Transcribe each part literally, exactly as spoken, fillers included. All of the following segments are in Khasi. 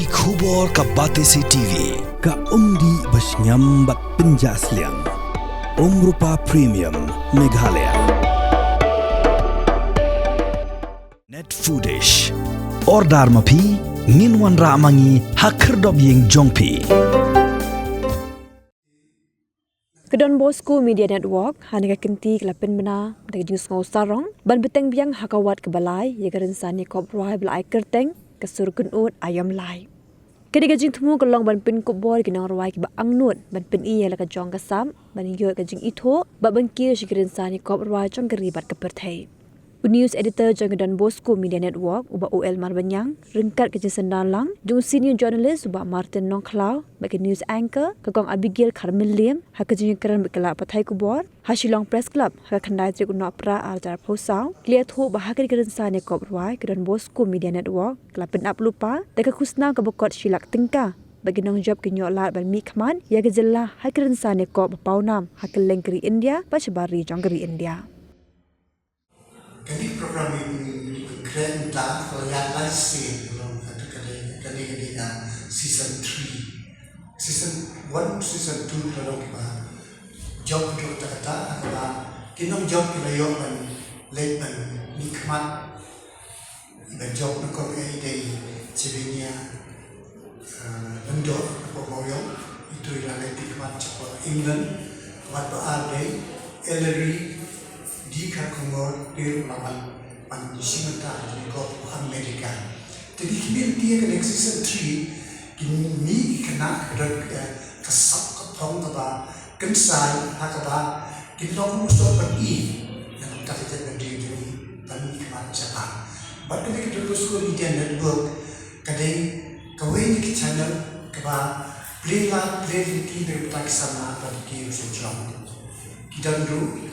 Khubor ka Batesi T V, ka umdih ba shngiam bad pynjah sliang. Umrupa Premium, Meghalaya. Net Foodish. Order ma phi, ngin wanrah ma ngi ha khyrdop ïing jong phi. Ka Don Bosco Media Network, ha kane ka kynti ka la pynbna da ka jingsngew sarong ban bteng biang ha ka wat kaba lai ïa ka rynsan ïakop rwai ba la ai kyrteng Ka Sur Kynud Aïom Lai. Kane ka jingthmu ka long ban pynkup bor ïa ki nongrwai kiba angnud ban pyni ïa la ka jong ka sap, ban ïoh ka jingithuh bad ban kiew sha ki rynsan ïakop rwai jong ka ri bad ka pyrthei. U news editor jong ka Don Bosco Media Network, u Bah O L Marbaniang, ryngkat ka jingsynran lang jong u senior journalist, u Bah Martin Nongkhlaw, bad ka news anchor, ka Kong Abigail Kharmiliem, ha ka jingïakren bad ki lad pathai khubor ha Shillong Press Club ha ka khyndai tarik u Nohprah arhajar arphew saw, ki la ïathuh ba ha kane ka rynsan ïakop rwai ka Don Bosco Media Network ka la pynap lypa da ka khusnam kaba kot shi lak tyngka, bad ki nongjop kin ïoh lad ban mihkhmat ïa ka jylla ha ki rynsan ïakop ba pawnam ha kylleng ka ri India bad shabar ri jong ka ri India. Kane ka program ngi, ngi, ngi kren ta ka la ïaid lai sien, ka long kata ka dei, kane ka dei ka season three. Season one, season two ka la long kiba jop haduh katta katta, ha kaba ki nongjop ki la ïoh ban leit ban mihkhmat. Iba jop na kong ei dei Chivinia, eh, Lyngdoh na Pokmawïong, itu i la leit mihkhmat shapoh England. Wat ba ar dei Ellery D Kharkongor, pir la wan ban shim bynta ha ka jingïakop America. Te ki khmih lynti ïa ka next season three, ki mih ki khynnah kiba don, eh, ka sap ka phong kaba kynsai, ha kaba kin long u sor ban i na ka bynta ka jaitbynriew jong ngi ban mihkhmat shaphang. Bad kane ka Don Bosco Media Network ka dei kawei na ki channel kaba plie lad plie lynti na ka bynta ki samla bad ki riewshaw jong ngi. Ki don ruh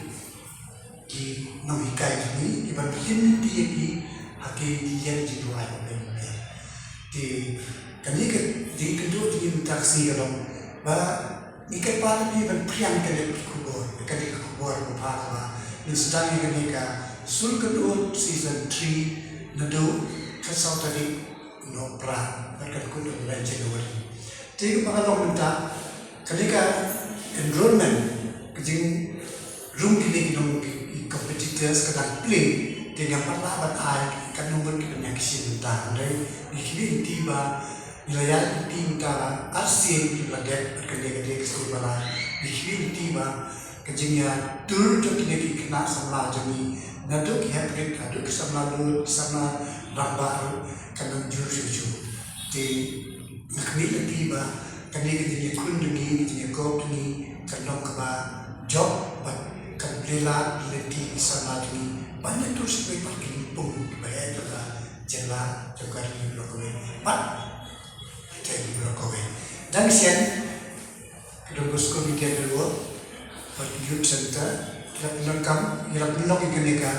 ki nonghikai jong ngi kiban plie lynti ïa ki ha ki liang jingrwai bapher bapher. Te kane ka jingïakynduh jong ngi mynta ka sngi ka long ba ngi kyrpad ïa phi ban phriang kane ka khubor, kane ka khubor kaba bha kaba ngin sdang ïa kane Ka Sur Kynud season three naduh ka saw tarik u Nohprah bad kan kut ha u lai January. Te kaba ka long mynta, kane ka enrollment, ka jingrung kine ki nong ki, ki competitors ka dang plie, te ngam pat lah ban ai katno ngut kiban ïa ki sien mynta. Hynrei ngi khmih lynti ba ngi la ïaid lynti mynta la arsien kiba la dep bad kane ka dei ka sngi ba lai. Ngi khmih lynti ba ka jingïatur jong kine ki khynnah samla jong ngi, naduh ki heprit haduh ki samla lud, ki samla rangbah ruh, kan nang jur shuh shuh. Te nga khmih lynti ba kane ka jingïakhun jong ngi, ka jingïakop jong ngi kan long kaba jop bad kan plie lad lynti ki samla jong ngi ban ïatur sha kiwei pat ki lympung kiba heh jong ka jylla, jong ka ri baroh kawei bad pyrthei baroh kawei. Dang shen ka Don Bosco Media Network bad Youth Center ki la pyndonkam, ki la pynlong ïa kane ka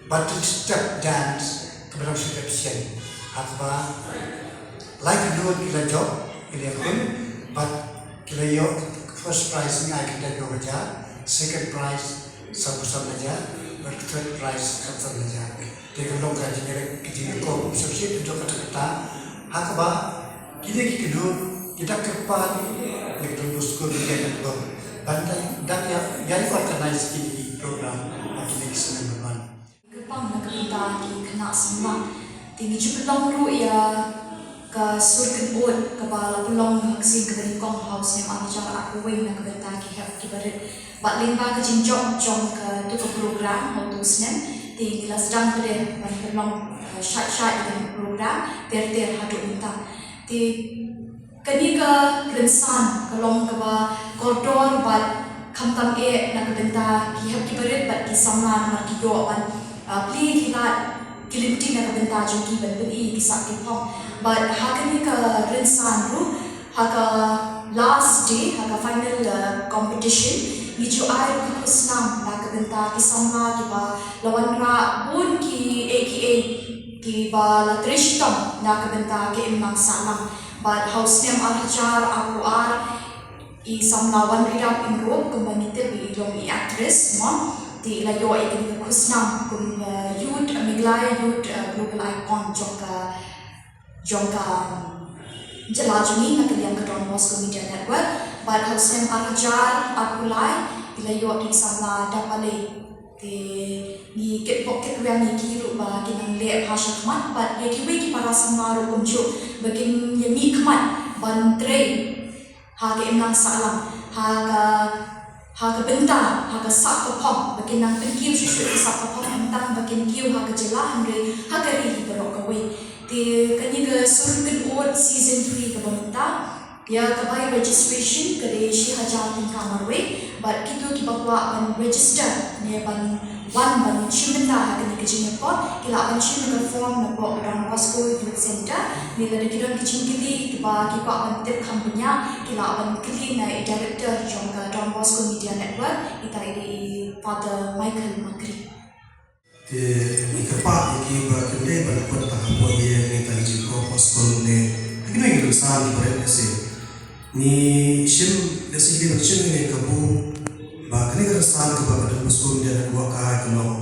Battle Step Dance kaba dang shu dep shen. Ha kaba lai ki ngut ki la jop, ki la ïakhun, bad ki la ïoh first prize ngi ai khyndai phew hajar, second prize sawphew san hajar, bad third prize san san hajar. Te ka long ka jingïaleh, ka jingïakop shisha jong kata kata. Ha kaba kine ki kynhun ki da kyrpad ïa ka Don Bosco Media Network ban da, da ïa, ïa organize kine ki program ha kine ki snem ban wan. Kyrpang na ka bynta ki khynnah samla. Te ngi ju pynlong ruh ïa Ka Sur Kynud kaba la pynlong ha ka sien kaba nyngkong ha u snem ar hajar arphew wei na ka bynta ki hep kiba rit. Bad lyngba ka jingjop jong katu ka program ha utu u snem, te ngi la sdang pat de ban pynlong, eh, shait shait ïa kane ka program ter ter haduh mynta. Te kane ka rynsan ka long kaba kordor bad khamtam eh na ka bynta ki hep kiba rit bad ki samla namar ki ïoh ban, ah, plie ki lad ki lynti na ka bynta jong ki ban pyni ïa ki sap ki phong. Bad ha kane ka rynsan ruh, ha ka last day, ha ka final, uh, competition, ngi ju ai ruh ki khusnam na ka bynta ki samla kiba la wanrah bun kiei kiei kiba la trei shitom na ka bynta ka imlang sahlang. Bad ha u snem ar hajar arphew ar, i samla Wanridap Ingrop kumba ngi tip i long i actress mo, te i la ïoh ïa kane ka khusnam kum, uh, Youth, uh, Meghalaya Youth, uh, Global Icon jong ka jong ka jylla jong ngi na ka liang ka Don Bosco Media Network. Bad ha u snem ar hajar arphew lai ki la ïoh ki samla da pale. Te ngi kitbok kitrwiang ïa ki ruh ba kin nang leh bha shakhmat bad ïa kiwei ki para samla ruh kumjuh ba kin ïa mihkhmat ban trei ha ka imlang sahlang, ha ka ha ka bynta, ha ka sap ka phong, ba kin nang pynkiew shuh shuh ka sap ka phong, ym tang ba kin kiew ha ka jylla hynrei ha ka ri hi baroh kawei. Te kane ka Sur Kynnoh Season three kaba mynta, ïa ka bai registration ka dei shi hajar tyngka marwei, bad kito kiba kwah ban register ne ban wan ban shim bynta ha kane ka jingïakop, ki lah ban shim ïa ka form napoh Don Bosco Youth Centre, ne lada ki don ki jingkylli kiba ki kwah ban tip kham bniah, ki lah ban kylli na i director jong ka Don Bosco Media Network, ita i dei i Father Michael Makri. Te ngi kyrpad ïa ki ba kin dei ban pynpaw hapoh ïa ngi ta i jingkop Bosco ne ha kino ki rynsan ki barit ne se. Ngi shim ne se ki ban shim ne ka bu ba kane ka rynsan kaba ka Don Bosco Media Network ka ai ka long.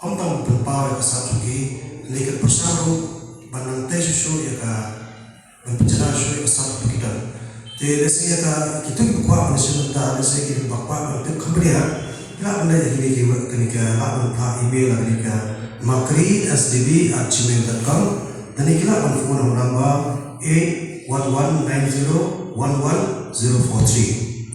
Ym tang pynpaw ïa ka sap jong ki, ne ka pyrshang ruh ban nang tei shuh shuh ïa ka ban pynjynjar shuh ïa ka sap ba ki don. Te lehse ïa ka kito kiba kwah ban shim bynta, lehse kiba kwah ban tip kham bniah, ki lah ban leit ïa kine ki web, kane ka lah ban phah email ha kane ka makri S D B at gmail dot com. Lane ki lah ban phone ha u number eight one one nine zero one one zero four three.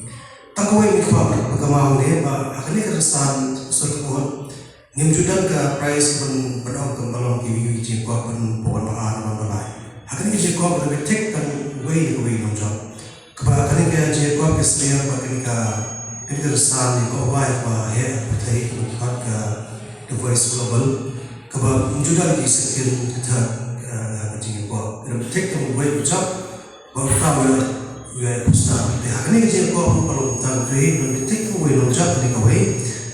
Tang kawei ngi kwah ban kynmaw ne ba ha kane ka rynsan Sur Kynnoh Ngim ju don ka prize ban, ban ong kumba long kiwei ki jingïakop ban, ban ba ar ban ba lai. Ha kane ka jingïakop ka dei thik tang uwei na uwei u nongjop. Kaba ha kane ka jingïakop ka sdang ba kane ka, kane ka rynsan ne ka wai ba heh ha pyrthei kaba ki khot ka The Voice Global. Kaba ngim ju don ki second, ki third, eh, ha ka jingïakop. Ka dei thik tang uwei u nongjop. Ba uta u ïa, u ïa khusnam. Te ha kane ka jingïakop ruh ka long tang uwei, ban pynthik uwei u nongjop ne kawei.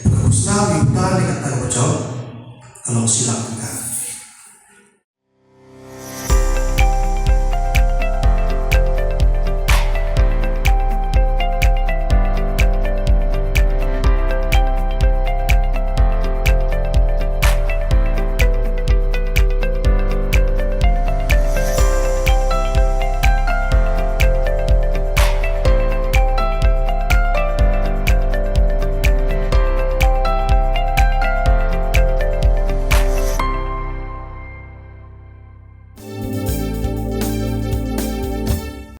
Ba ka khusnam ïa uta ne kata kaba jop ka long shi lak tyngka.